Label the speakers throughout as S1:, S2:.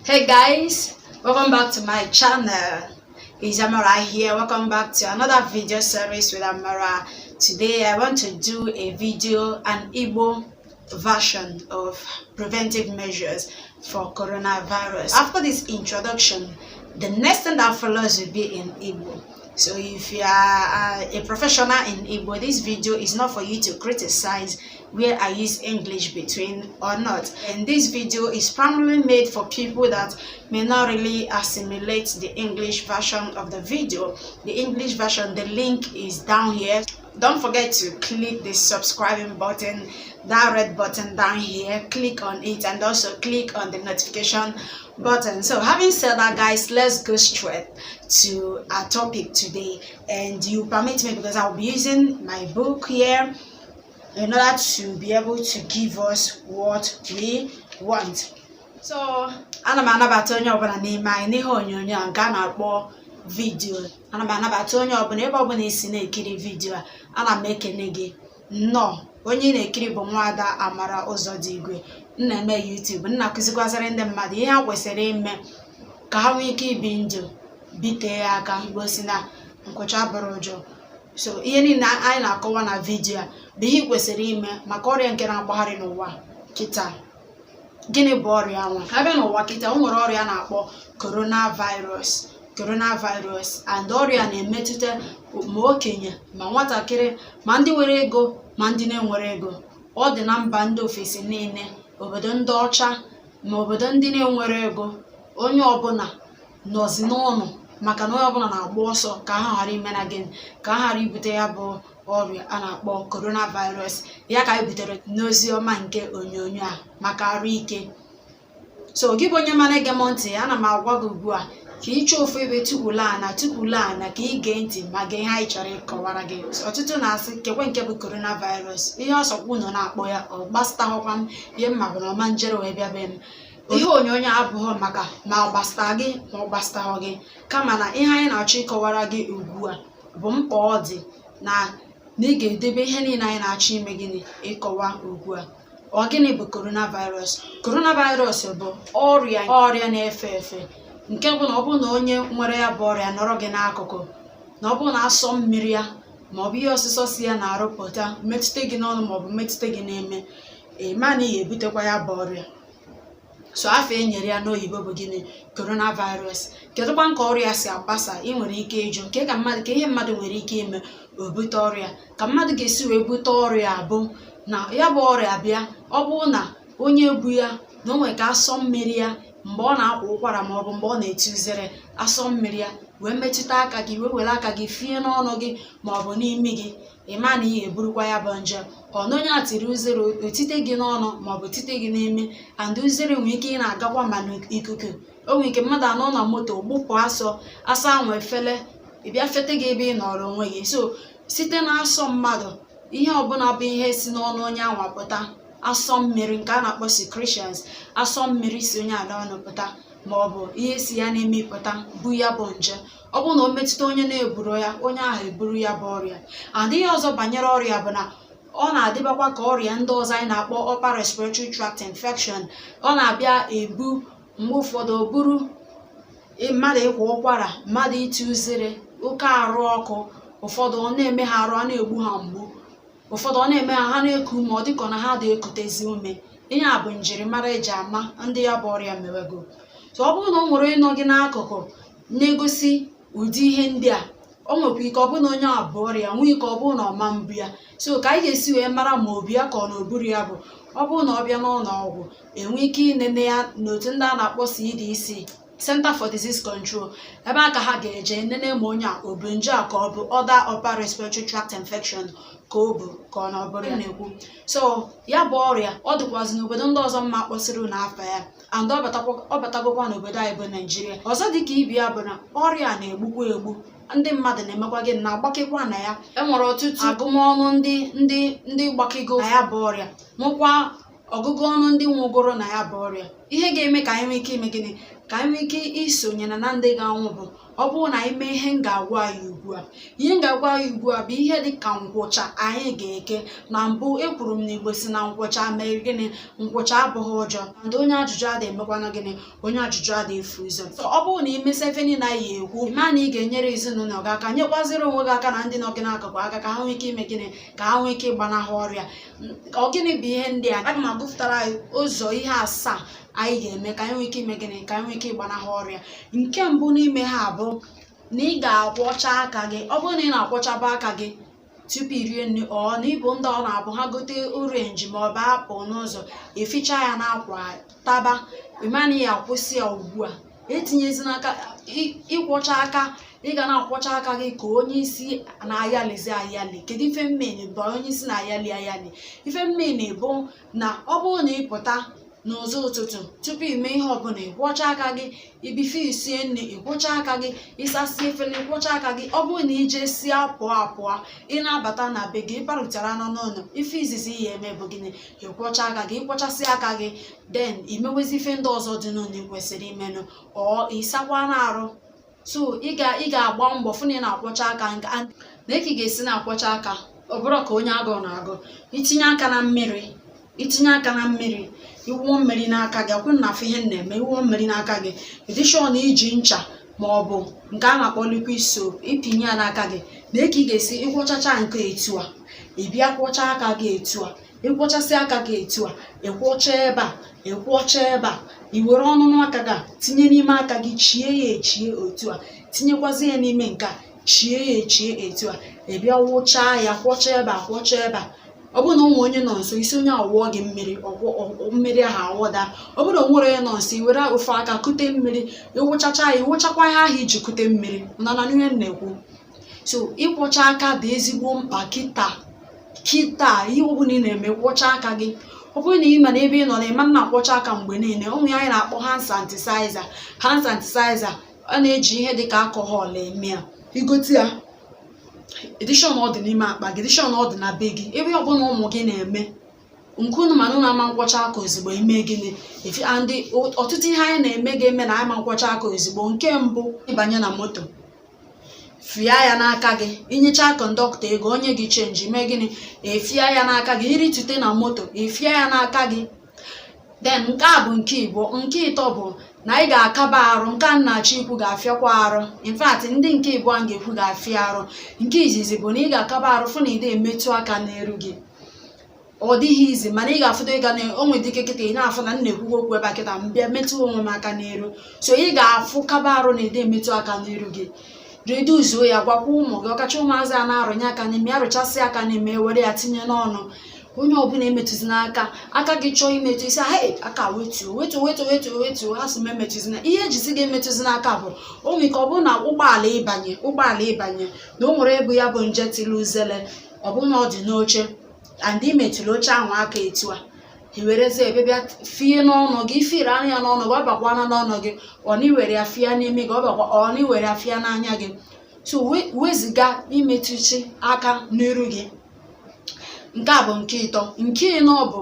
S1: Hey guys, welcome back to my channel. It's Amara here. Welcome back to another video series with Amara. Today I want to do a video, an Igbo version of preventive measures for coronavirus. After this introduction, the next thing that follows will be in Igbo. So if you are a professional in Igbo, this video is not for you to criticize where I use English between or not. And this video is primarily made for people that may not really assimilate the English version of the video. The English version, the link is down here. Don't forget to click the subscribing button, that red button down here. Click on it and also click on the notification button. So having said that, guys, let's go straight to our topic today. And you permit me, because I'll be using my book here in order to be able to give us what we want. So ana m anabata onye ọbụla n'ime anyị n'ihe onyonyo a nke a na-akpọ video. Ana m anabata onye ọbụla ebe ọbụla isi na-ekiri video a. Ana m ekene gị nnọọ. Onye ị na-ekiri bụ nwaada Amara Ụzọdịigwe. M na-eme YouTube, m na-akụzikwaziri ndị mmadụ ihe ha kwesịrị ime ka ha nwee ike ibi ndụ bitee aka. Igbo si na nkwụcha bụrụ ụjọ. So ihe niile anyị na-akọwa na video a bụ ihe ị kwesịrị ime maka ọrịa nke na-agbagharị n'ụwa kịta. Gịnị bụ ọrịa nwa abịa n'ụwa kịta? O nwere ọrịa a na-akpọ coronavirus. Coronavirus and ọrịa na-emetụta ma okenye, ma nwatakịrị, ma ndị nwere ego, ma ndị na-enwere ego. Ọ dị na mba ndị ofesi niile, obodo ndị ọcha ma obodo ndị na-enwere ego. Onye ọbụla nọzi n'ụlọ maka na onye ọbụla na-agba ọsọ ka ha ghara ime na gịnị, ka ha ghara ibute ya bụ ọrịa a na-akpọ coronavirus. Ya ka anyị butere n'ozi ọma nke onyonyo a maka arụ ike. So gị bụ onye mara ege m ntị, ana m agwa gị ugbu a ka ị chọọ ofu ebe tukwulu ana, tukwulu ana, ka ị gee ntị ma gee ihe anyị chọrọ ịkọwara gị. Ọtụtụ na-asị, kekwe nke bụ coronavirus? Ihe ọsọkwu nọ na-akpọ ya, ọ gbasatahụkwa m. Ihe mma bụ na ọma njere wee bịa be m. Ihe onyonyo abụghị maka ma ọ gbasara gị ma ọ gbasatahụ gị, kama na ihe anyị na-achọ ịkọwara gị ugbu a bụ mkpa ọ dị na ị ga-edebe ihe niile anyị na-achọ ime gịnị, ịkọwa ugbu a. Ọ gịnị bụ coronavirus? Coronavirus bụ ọrịa na-efe efe, nke bụ na ọ bụrụ na onye nwere ya bụ ọrịa nọrọ gị n'akụkụ, na ọ bụrụ na asọ mmiri ya ma ọ bụ ihe ọsịsọ si ya na-arụpụta metụta gị n'ọnụ ma ọ bụ metụta gị n'eme, ịma na ị ga-ebutekwa ya bụ ọrịa. So afọ e nyere ya n'oyibo bụ gịnị? Coronavirus. Kedụkwa nke ọrịa si agbasa? Ị nwere ike ịjụ nke ka mmadụ, ka ihe mmadụ nwere ike ime o bute ọrịa. Ka mmadụ ga-esi wee bute ọrịa bụ na ya bụ ọrịa bịa, ọ bụrụ na onye bu ya na o nwere ka asọ mmiri ya mgbe ọ na-akwa ụkwara ma ọ bụ mgbe ọ na-eti uzere, asọ mmiri ya wee metụta aka gị, wee were aka gị fie n'ọnụ gị ma ọ bụ n'imi gị, ịma na ị ga-eburukwa ya bụ nje. Ọ na onye a tiri uzere, otite gị n'ọnụ ma ọ bụ tite gị n'imi, and uzere nwere ike ị na-agakwa ma n'ikuku. O nwere ike mmadụ anọ na moto gbupụ asọ, asọ ahụ efele ị bịa fete gị ebe ị nọrọ onwe gị. So site na asọ mmadụ, ihe ọbụla bụ ihe si n'ọnụ onye anwa pụta, asọ mmiri nke a na-akpọ secretions, asọ mmiri si onye a n'ọnụ pụta ma ọ bụ ihe si ya n'imi pụta bụ ya bụ nje. Ọ bụrụ na o metụta onye na-eburu ya, onye ahụ eburu ya bụ ọrịa. And ihe ọzọ banyere ọrịa bụ na ọ na-adịbakwa ka ọrịa ndị ọzọ anyị na-akpọ upper respiratory tract infection. Ọ na-abịa ebu mgbe ụfọdụ, o buru mmadụ ịkwa ụkwara, mmadụ iti uzere, oke arụ ọkụ. Ụfọdụ ọ na-eme ha arụ a na-egbu ha mgbu, ụfọdụ ọ na-eme ha, ha na-eku ume, ọ dịka na ha dị ekutezi ume. Ihe a bụ njirimara eji ama ndị ya bụ ọrịa mewego. So ọ bụrụ na o nwere onye nọ gị n'akụkụ na-egosi ụdị ihe ndị a, o nwekwa ike ọ bụrụ na onye a bụ ọrịa, nwee ike ọ bụrụ na ọma mbụ ya. So ka anyị ga-esi wee mara ma obi ya ka ọ na oburu ya bụ ọ bụrụ na ọ bịa n'ụlọ ọgwụ, enwe ike inene ya n'otu ndị a na-akpọ CDC, Center for Disease Control, ebe a ka ha ga-eje nene ma onye a o bụ nje a ka ọ bụ other upper respiratory tract infection ka o bụ, ka ọ na ọ bụrụ ya na-ekwu. So ya bụ ọrịa ọ dịkwazị n'obodo ndị ọzọ mma kpọsịrị n'afa ya, and ọ batagokwa n'obodo anyị bụ Naijiria. Ọzọ dịka ibi ya bụ na ọrịa a na-egbukwa egbu. Ndị mmadụ na-emekwa gị na-agbakekwa na ya. E nwere ọtụtụ agụmọnụ ndị gbakego na ya bụ ọrịa, nwekwa ọgụgụ ọnụ ndị nwụgoro na ya bụ ọrịa. Ihe ga-eme ka anyị nwee ike ime gịnị, ka anyị nwee ike isonye na ndị ga-anwụ bụ ọ Ọ bụrụ na anyị mee ihe m ga-agwa anyị ugbu a, ihe m ga-agwa anyị ugbu a bụ ihe dị ka nkwụcha anyị ga-eke. Na mbụ ekwuru m na Igbo si na nkwụcha mere gịnị? Nkwụcha abụghị ụjọ. Ndị onye ajụjụ adị emekwana gịnị? Onye ajụjụ adị efu ụzọ. So ọ bụrụ na imesa ife niile anyị ekwu, ma na ị ga-enyere ezinụlọ gị aka, nyekwaziri onwe gị aka na ndị nọ gị n'akụkụ aka, ka ha nwee ike ime gịnị? Ka ha nwee ike ịgbanahụ ọrịa. Ọ gịnị bụ ihe ndị a? Aga m agụpụtara anyị ụzọ ihe asaa anyị ga-eme ka anyị nwee ike ime gịnị? Ka anyị nwee ike ịgbanahụ ọrịa. Nke mbụ n'ime ha bụ na ị ga-akwọcha aka gị. Ọ bụrụ na ị na-akwọchaba aka gị tupu i rie nri, ọ na ịbụ ndị ọ na-abụ ha gote orange ma ọ bụ apple n'ụzọ, eficha ya n'akwa taba, ịma na ya akwụsị ya ugbu a. Etinyezina aka ịkwọcha aka. Ị ga na-akwọcha aka gị ka onye isi na-ayalizi ayali. Kedu ife mmeni bụ onye isi na-ayali ayali? Ife mmeni bụ na ọ bụrụ na ị pụta n'ụzọ ụtụtụ, tupu ime ihe ọbụla, ịkwọcha aka gị. Ibife isie nri, ịkwọcha aka gị. Ịsasị efere, ịkwọcha aka gị. Ọ bụrụ na ije sie apụọ apụọ, ị na-abata na be gị, ịparutara na n'ụlọ, ife izizi ya eme bụ gịnị? Ịkwọcha aka gị. Ịkwọchasị aka gị, then imewezi ife ndị ọzọ dị n'ụlọ ị kwesịrị imenụ, ọ ịsakwa na-arụ. So ị ga-agba mbọ fụ na ị na-akwọcha aka. Na ka ị ga-esi na-akwọcha aka, ọ bụrụ ka onye agụụ na-agụ, itinye aka na mmiri, itinye aka na mmiri, iwuo mmiri n'aka gị. Akwụ na afọ ihe m na-eme, iwuo mmiri n'aka gị, ịdị sure na iji ncha ma ọ bụ nke a na-akpọ liquid soap, ipinye ya n'aka gị. Na ka ị ga-esi ịkwọchacha nke etu a, ị bịa kwọcha aka gị etu a. Ịkwọchasị aka gị etu a, ịkwọcha ebe a, ịkwọcha ebe a, i were ọnụnụ aka gị a tinye n'ime aka gị, chie ya echie otu a, tinyekwazi ya n'ime nke a, chie ya echie etu a. Ị bịa wụchaa ya, kwọcha ebe a, kwọcha ebe a. Ọ bụrụ na ụmụ onye nọ nso, isi onye awụọ gị mmiri, mmiri ahụ awụda. Ọ bụrụ na o nwere onye nọ nso, i were ofe aka kute mmiri, ịwụchacha ya, ịwụchakwa ihe ahụ iji kute mmiri na na ihe m na-ekwu. So ịkwọcha aka dị ezigbo mkpa kịta kịta. Ihe ọbụla ị na-eme, kwọcha aka gị. Ọ bụrụ na ị ma na ebe ị nọ na ịma nna akwọcha aka mgbe niile, ụmụ ya anyị na-akpọ hand sanitizer. Hand sanitizer a na-eji ihe dịka alcohol eme ya. Igote ya, edishọn ọ dị n'ime akpa gị, edishọn ọ dị na be gị, ebe ọbụla ụmụ gị na-eme nke unu, mana unu ama nkwọcha aka ozugbo ime gịnị efi. And ọtụtụ ihe anyị na-eme ga-eme na anyị ama nkwọcha aka ozugbo. Nke mbụ, ịbanye na moto, fịa ya n'aka gị, inyecha conductor ego, onye gị change, mee gịnị? Efia ya n'aka gị. Iritute na moto, efia ya n'aka gị. Then nke a bụ nke igbo. Nke ịtọ bụ na ị ga-akaba arụ. Nke a nna-achọ ikwu ga-afịakwa arụ. In fact, ndị nke ịbụọ m ga-ekwu ga-afịa arụ. Nke izizi bụ na ị ga-akaba arụ fụ na ị emetụ aka n'elu gị. Ọ dịghị izi, mana ị ga-afụdo ịga na o nwere ike kịta ị na-afụ na m na-ekwukwa okwu ebe a kịta, m bịa metụ onwe m aka n'elu. So ị ga-afụ kaba arụ na ede emetụ aka n'elu gị, reduzuo ya. Gwakwa ụmụ gị, ọkacha ụmụazị a na-arụnye aka n'ime, arụchasị aka n'ime, were ya tinye n'ọnụ. Onye ọbụla emetụzina aka. Aka gị chọọ imetụ isi, hey, aka wetuo, wetuo, wetuo, wetuo, wetuo, ha sị m emetụzina. Ihe ejisi gị emetụzina aka bụ o nwere ike ọ bụrụ na ụgbọala ịbanye, ụgbọala ịbanye na o nwere ebu ya bụ nje tiri uzele, ọ bụrụ na ọ dị n'oche and imetụrụ oche ahụ aka etu a, i werezie ebe bịa fie n'ọnụ gị, ifiri anya ya n'ọnụ gị, ọ bakwana n'ọnụ gị, ọ na iwere ya fie n'imi gị, ọ bakwa, ọ na iwere ya fie n'anya gị. So weziga imetụchi aka n'iru gị. Nke a bụ nke ịtọ. Nke ịnọ bụ,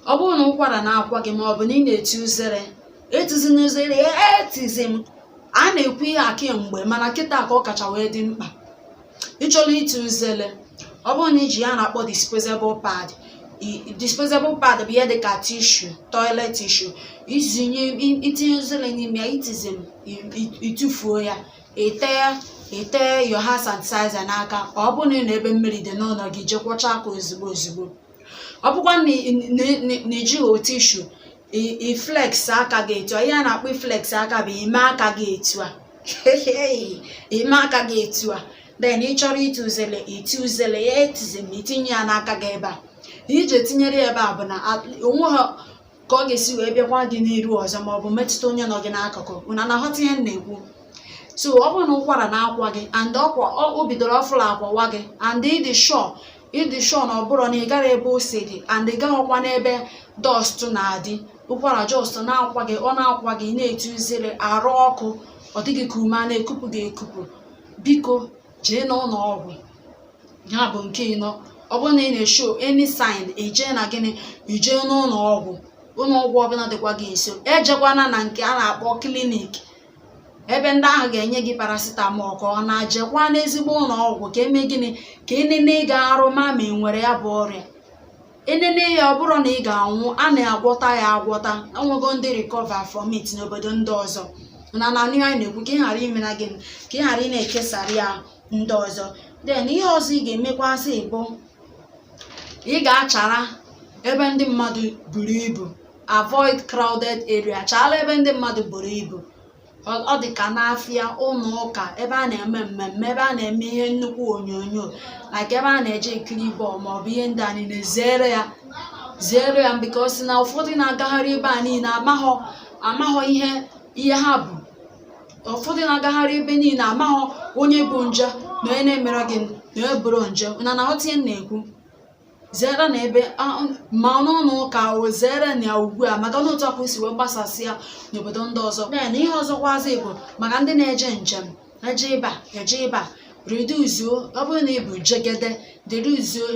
S1: ọ bụrụ na ụkwara na-akwa gị ma ọ bụ na ị na-eti uzere, etizina uzere. Etizi m a na-ekwu ihe a kemgbe, mana kịta ka ọ kacha wee dị mkpa. Ịchọrọ iti uzere, ọ bụrụ na iji ya na-akpọ disposable pad. Disposable pad bụ ihe dịka tissue, toilet tissue. Izinye, itinye uzere n'ime ya, itizi m, itufuo ya, ite your hand sanitizer n'aka. Ọ bụrụ na ị nọ ebe mmiri dị n'ụlọ gị, jee kwọcha aka ozugbo ozugbo. Ọ bụkwa na ijighị tissue, i flex aka gị etu a. Ihe a na-akpọ flex aka bụ ime aka gị etu a, ime aka gị etu a. Then ị chọrọ iti uzele, iti uzele ya, etizi m, itinye ya n'aka gị ebe a. Iji etinyere ya ebe a bụ na onwe ha ka ọ ga-esi wee bịakwa gị n'iru ọzọ ma ọ bụ metụta onye nọ gị n'akụkụ. Unu na-aghọta ihe m na-ekwu? So ọ bụrụ na ụkwara na-akwa gị and ọkwa o bidoro ọfụla akwawa gị, and ịdị sure na ọ bụrụ na ị gara ebe ose dị and ị gaghọkwa n'ebe dust na-adị, ụkwara just na-akwa gị, ọ na-akwa gị, na-eti uzere, arụ ọkụ, ọ dịghị ka ume a na-ekupụ gị ekupụ, biko jee n'ụlọ ọgwụ. Ya bụ nke ịnọ. Ọ bụrụ na ị na-eshow any sign, ijee na gịnị? Ijee n'ụlọ ọgwụ, ụlọ ọgwụ ọbụla dịkwa gị nso. Ejekwana na nke a na-akpọ clinic. Ebe ndị ahụ ga-enye gị paracetamol ka ọ na-jekwa n'ezigbo ụlọ ọgwụ ka eme gịnị? Ka enene gị arụ ma ị nwere ya bụ ọrịa. Enene ya, ọ bụrụ na ị ga-anwụ, a na-agwọta ya agwọta. Enwego ndị recover from it n'obodo ndị ọzọ. Na ihe anyị na-ekwu, ka ị ghara ime na gịnị? Ka ị ghara ị na-ekesara ya ndị ọzọ. Then ihe ọzọ ị ga-emekwasị bụ ị ga-achara ebe ndị mmadụ buru ibu. Avoid crowded area. Chala ebe ndị mmadụ buru ibu. Ọ dị ka n'afịa, ụlọ ụka, ebe a na-eme mmemme, ebe a na-eme ihe nnukwu onyonyo, like ebe a na-eje ekiri bọọlụ maọbụ ihe ndị a niile. Zere ya, zere ya, because na ụfọdụ na-agagharị ebe a niile amaghọ ihe ha bụ. Ụfọdụ na-agagharị ebe niile amaghọ onye bụ nje na onye na-emere gị na onye bụrụ nje. Na aghọta ihe m na-ekwu. Zere na ebe ma n'ụlọ ụka o, zere na ya ugbu a, maka na otu akụ si wee gbasasịa n'obodo ndị ọzọ. Then ihe ọzọkwazi bụ maka ndị na-eje njem, eje ịba, eje ịba, reduzuo. Ọ bụrụ na ị bụ Jegede, reduzuo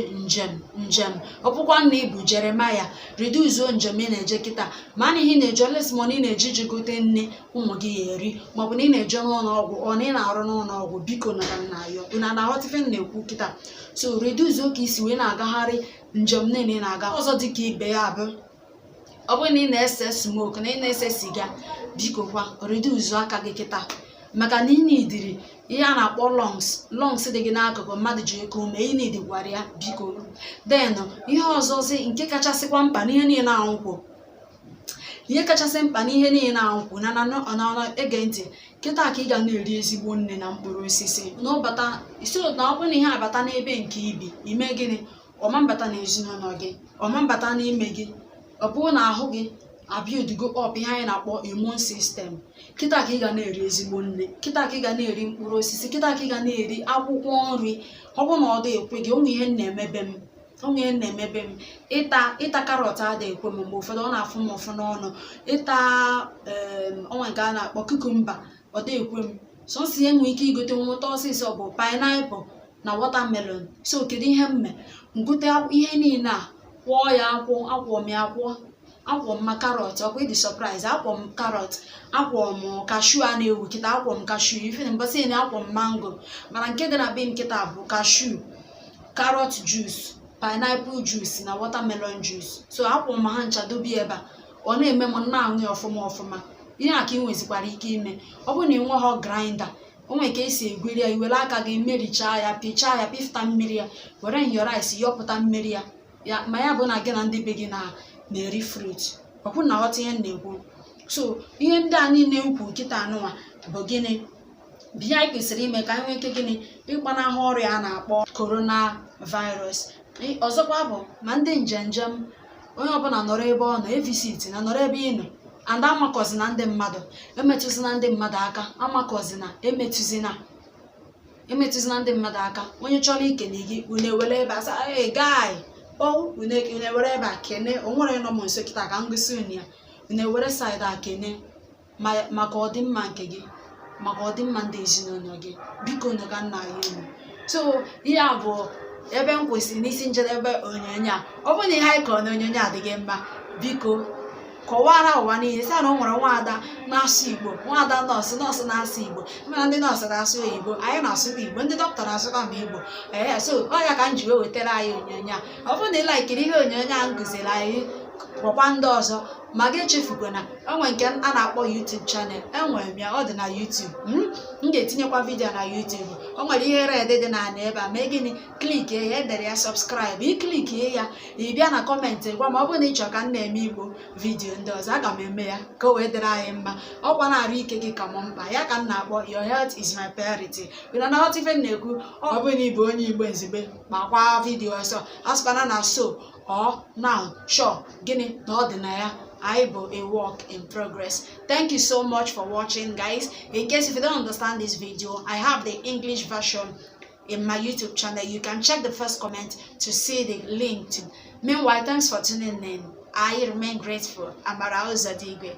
S1: njem. Ọ bụkwa na ị bụ Jeremaya, reduzuo njem ị na-eje kịta. Ma na ihe ị na-eje olesi, ma na ị na-eje iji gote nne ụmụ gị ya eri, maọbụ na ị na-eje n'ụlọ ọgwụ, ọ na ị na-arụ n'ụlọ ọgwụ, biko nara m na-ayọ unu na-aghọta ife m na-ekwu kịta. So reduzuo ka isi wee na-agagharị njem niile ị na-aga. Ọzọ dịka ibe ya bụ, ọ bụrụ na ị na-ese smoke, na ị na-ese siga, biko kwa reduzuo aka gị kịta, maka na ị nidiri ihe a na-akpọ lungs. Lungs dị gị n'akụkụ mmadụ ji eku ume, ị nidikwara ya, biko. Then ihe ọzọzi nke kachasịkwa mkpa n'ihe niile ahụ, ihe kachasị mkpa n'ihe niile ahụ na ege ntị kịta, ka ị ga na-eri ezigbo nne na mkpụrụ osisi n'ụbata isi na ọ bụrụ na ihe abata n'ebe nke ibi ime gịnị, ọma mbata na ezinụlọ gị, ọma mbata n'ime gị. Ọ bụrụ na ahụ gị abuildugo up ihe anyị na-akpọ immune system, kịta ka ị ga na-eri ezigbo nne, kịta ka ị ga na-eri mkpụrụ osisi, kịta ka ị ga na-eri akwụkwọ nri. Ọ bụrụ na ọ dị ekwe gị, onwe ihe m na-emebe m, onwe ihe m na-emebe m, ịta carrot adịghị ekwe m. Mgbe ụfọdụ ọ na-afụ m ụfụ n'ọnụ. Ịta onwe nke a na-akpọ cucumber, ọ dị ekwe m. Sọsọ ihe nwee ike igote nweta ọsịsọ bụ pineapple na watermelon. So kedu ihe m mee? Ngote ihe niile a, kwọọ ya akwọ, akwọ m ya akwọ, akwọ m ma carrot. Ọkwa ịdị surprise? Akwọ m carrot, akwọ m cashew a na-ewu kịta, akwọ m cashew ife na mbọsị na akwọ m mango. Mana nke dị na be m kịta bụ cashew, carrot juice, pineapple juice na watermelon juice. So akwọ m ha ncha dobe ebe a, ọ na-eme m na-aṅụ ya ọfụma ọfụma. Ihe a ka ị nwezikwara ike ime. Ọ bụrụ na ị nweghọ grinder, o nwere ka esi egweri ya. Iwere aka gị merichaa ya, pịchaa ya, pịfụta mmiri ya, were nyọ rice yọpụta mmiri ya. Ya ma ya bụ na gị na ndị be gị na na-eri fruit. Ọkwụ na ghọta ihe m na-ekwu. So ihe ndị a niile m kwu kịta anụnwa bụ gịnị? Bụ ihe anyị kwesịrị ime ka anyị nwee ike gịnị? Ịgbanahụ ọrịa a na-akpọ corona virus. Ọzọkwa bụ ma ndị njem, onye ọbụla nọrọ ebe ọ nọ, evisit na nọrọ ebe ị nọ, and amakọzina ndị mmadụ, emetụzina ndị mmadụ aka, amakọzina, emetụzina ndị mmadụ aka. Onye chọrọ ikene gị, unu ewere ebe a sị, "Hey guy," o unu ewere ebe a kene. O nwere nọ m nso kịta ka m gosi unu ya. Unu ewere side a kene, maka ọdịmma nke gị, maka ọdịmma ndị ezinụlọ gị. Biko unu ka nna ya unu. So ihe a bụ ebe m kwesịrị n'isi njedebe onyonyo a. Ọ bụrụ na ihe anyị kọrọ n'onyonyo a dị gị mma, biko kọwara ụwa niile sị na o nwere nwaada na-asụ Igbo, nwaada nọọsụ na-asụ Igbo. Mana ndị nọọsụ na-asụ oyibo, anyị na-asụkwa Igbo, ndị dọkịta na-asụkwa ma Igbo. Ee, so ọ ya ka m ji wee wetara anyị onyonyo a. Ọ bụrụ na ị likeiri ihe onyonyo a m kụziri anyị, gwakwa ndị ọzọ. Ma gị echefukwana enwe nke a na-akpọ YouTube channel. Enwere m ya, ọ dị na YouTube. M ga-etinyekwa video na YouTube. O nwere ihe red dị n'ala ebe a, mee gịnị? Clickie ya, edere ya subscribe. Iclickie ya, ị bịa na comment gwa ma ọ bụrụ na ị chọrọ ka m na-eme Igbo video ndị ọzọ, aga m eme ya ka o wee dịrị anyị mma. Ọkwa na-arụ ike gị ka m mkpa ya ka m na-akpọ "Your health is my priority." Ị na nghọta ife m na-ekwu? Ọ bụrụ na ị bụ onye Igbo nzigbe, gbakwa video ọsọ, asịkwana na so or now sure gịnị na ọ dị na ya. I bụ a work in progress. Thank you so much for watching, guys. In case if you don't understand this video, I have the English version in my YouTube channel. You can check the first comment to see the link to. Meanwhile, thanks for tuning in. I remain grateful. Amara Ozadigwe.